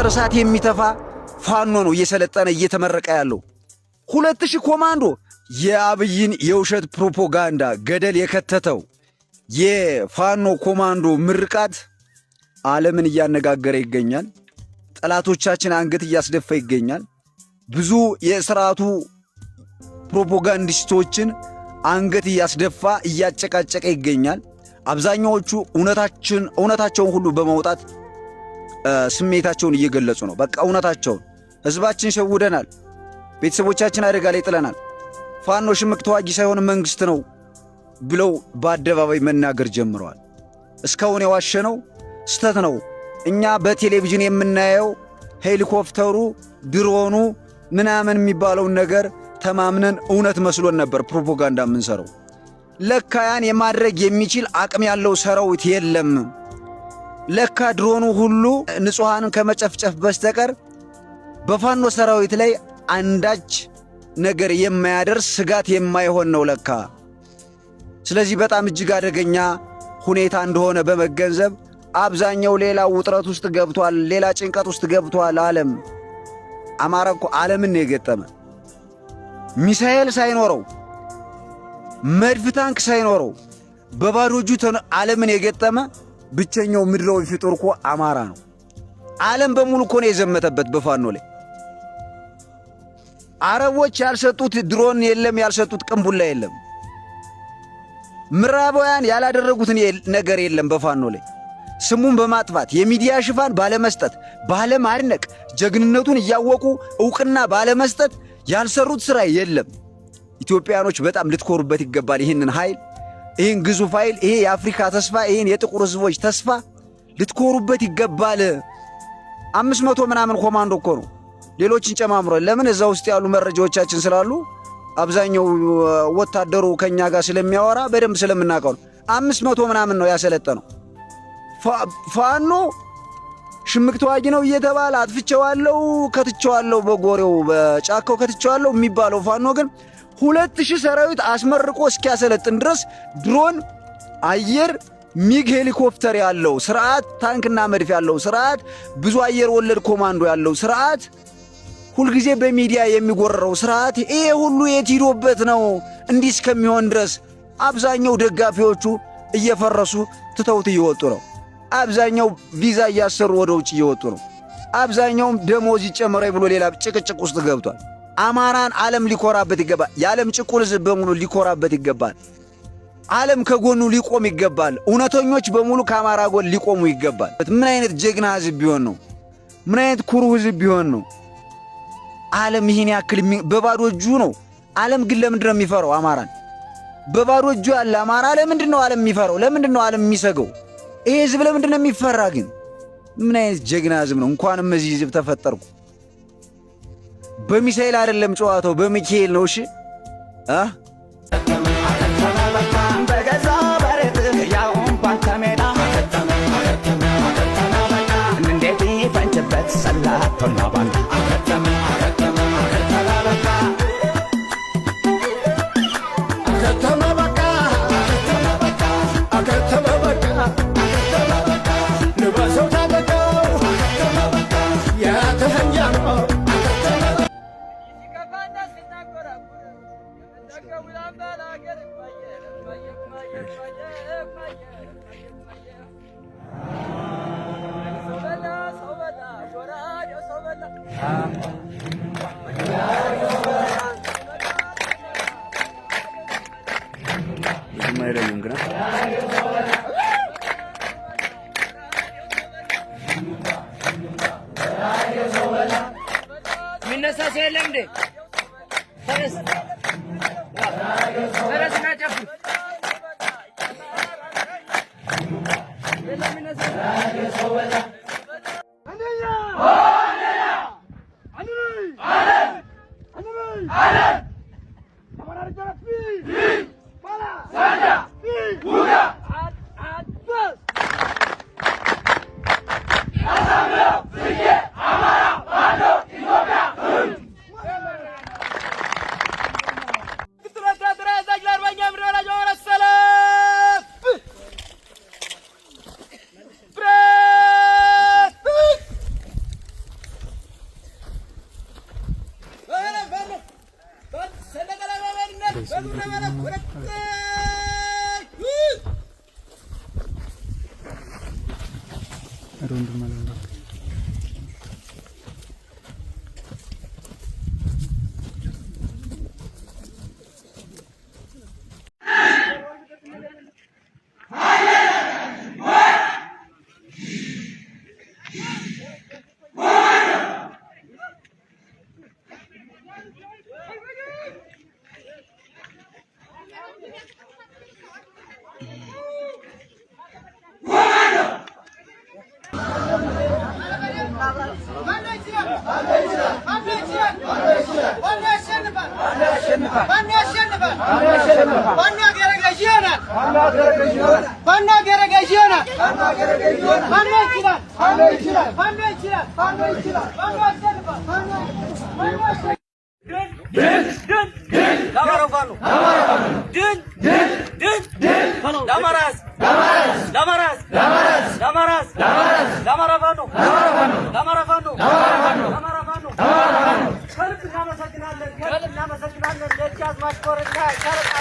ሄሊኮፕተር እሳት የሚተፋ ፋኖ ነው እየሰለጠነ እየተመረቀ ያለው። 2000 ኮማንዶ። የአብይን የውሸት ፕሮፓጋንዳ ገደል የከተተው የፋኖ ኮማንዶ ምርቃት ዓለምን እያነጋገረ ይገኛል። ጠላቶቻችን አንገት እያስደፋ ይገኛል። ብዙ የስርዓቱ ፕሮፓጋንዲስቶችን አንገት እያስደፋ እያጨቃጨቀ ይገኛል። አብዛኛዎቹ እውነታቸውን ሁሉ በማውጣት ስሜታቸውን እየገለጹ ነው። በቃ እውነታቸውን፣ ህዝባችን ሸውደናል፣ ቤተሰቦቻችን አደጋ ላይ ጥለናል፣ ፋኖ ሽምቅ ተዋጊ ሳይሆን መንግስት ነው ብለው በአደባባይ መናገር ጀምረዋል። እስካሁን የዋሸነው ስተት ነው። እኛ በቴሌቪዥን የምናየው ሄሊኮፕተሩ፣ ድሮኑ ምናምን የሚባለውን ነገር ተማምነን እውነት መስሎን ነበር ፕሮፓጋንዳ የምንሰራው። ለካ ያን የማድረግ የሚችል አቅም ያለው ሰራዊት የለም። ለካ ድሮኑ ሁሉ ንጹሐንን ከመጨፍጨፍ በስተቀር በፋኖ ሰራዊት ላይ አንዳች ነገር የማያደርስ፣ ስጋት የማይሆን ነው ለካ። ስለዚህ በጣም እጅግ አደገኛ ሁኔታ እንደሆነ በመገንዘብ አብዛኛው ሌላ ውጥረት ውስጥ ገብቷል፣ ሌላ ጭንቀት ውስጥ ገብቷል። ዓለም አማራ እኮ ዓለምን ነው የገጠመ። ሚሳኤል ሳይኖረው፣ መድፍ፣ ታንክ ሳይኖረው በባዶ እጁ ዓለምን የገጠመ ብቸኛው ምድራዊ ፍጡር እኮ አማራ ነው። ዓለም በሙሉ እኮ ነው የዘመተበት በፋኖ ላይ። አረቦች ያልሰጡት ድሮን የለም፣ ያልሰጡት ቅንቡላ የለም። ምዕራባውያን ያላደረጉትን ነገር የለም በፋኖ ላይ። ስሙን በማጥፋት፣ የሚዲያ ሽፋን ባለመስጠት፣ ባለማድነቅ፣ ጀግንነቱን እያወቁ እውቅና ባለመስጠት ያልሰሩት ስራ የለም። ኢትዮጵያኖች በጣም ልትኮሩበት ይገባል። ይህንን ኃይል፣ ይህን ግዙፍ ኃይል፣ ይሄ የአፍሪካ ተስፋ፣ ይህን የጥቁር ሕዝቦች ተስፋ ልትኮሩበት ይገባል። 500 ምናምን ኮማንዶ እኮ ነው፣ ሌሎችን ጨማምሮ። ለምን? እዛ ውስጥ ያሉ መረጃዎቻችን ስላሉ፣ አብዛኛው ወታደሩ ከኛ ጋር ስለሚያወራ በደንብ ስለምናውቀው ነው። 500 ምናምን ነው ያሰለጠነው። ፋኖ ሽምቅ ተዋጊ ነው እየተባለ አጥፍቼዋለሁ፣ ከትቼዋለሁ፣ በጎሬው በጫካው ከትቼዋለሁ የሚባለው ፋኖ ግን 2000 ሰራዊት አስመርቆ እስኪያሰለጥን ድረስ ድሮን፣ አየር፣ ሚግ ሄሊኮፕተር ያለው ስርዓት፣ ታንክና መድፍ ያለው ስርዓት፣ ብዙ አየር ወለድ ኮማንዶ ያለው ስርዓት፣ ሁልጊዜ በሚዲያ የሚጎረረው ስርዓት ይሄ ሁሉ የት ሂዶበት ነው እንዲህ እስከሚሆን ድረስ? አብዛኛው ደጋፊዎቹ እየፈረሱ ትተውት እየወጡ ነው። አብዛኛው ቪዛ እያሰሩ ወደ ውጭ እየወጡ ነው። አብዛኛውም ደሞዝ ይጨመረኝ ብሎ ሌላ ጭቅጭቅ ውስጥ ገብቷል። አማራን ዓለም ሊኮራበት ይገባል። የዓለም ጭቁን ሕዝብ በሙሉ ሊኮራበት ይገባል። ዓለም ከጎኑ ሊቆም ይገባል። እውነተኞች በሙሉ ከአማራ ጎን ሊቆሙ ይገባል። ምን አይነት ጀግና ሕዝብ ቢሆን ነው? ምን አይነት ኩሩ ሕዝብ ቢሆን ነው? ዓለም ይህን ያክል በባዶ እጁ ነው። ዓለም ግን ለምንድን ነው የሚፈራው አማራን? በባዶ እጁ ያለ አማራ ለምንድን ነው ዓለም የሚፈራው? ለምንድን ነው ዓለም የሚሰገው? ይሄ ህዝብ ለምንድን ነው የሚፈራ ግን? ምን አይነት ጀግና ህዝብ ነው? እንኳንም እዚህ ህዝብ ተፈጠርኩ። በሚሳኤል አይደለም ጨዋታው፣ በሚካኤል ነው። እሺ አ በገዛ መሬትህ ያውም ባንተ ሜዳ እንዴት ይፈንጭበት ሰላቶና ባንዳ። አከተመ በቃ፣ አከተመ በቃ፣ ልበሰው ታጠቀው ያትህን ነው። ሲከፋና ስናጎራጉር የፈለገው ላምባላገር እማዬ እማዬ እማዬ እማዬ እማዬ እማዬ እማዬ ሰው በላ ሰው በላ ጎራዴው ሰው በላ። ብዙም አይለዩም ግና። የሚነሳ ሰው የለም እንዴ? ተነስ ተነስና ጨፍር። የለም የሚነሳ። ለአማራው ፋኖ ድል ድል ድል ለአማራ ሕዝብ ለአማራ ሕዝብ ለአማራ ሕዝብ ለአማራ ፋኖ ለአማራ ፋኖ ለአማራ ፋኖ ከልብ እናመሰግናለን። ከልብ እናመሰግናለን። ደጃዝማች ኮርና ሻለቃ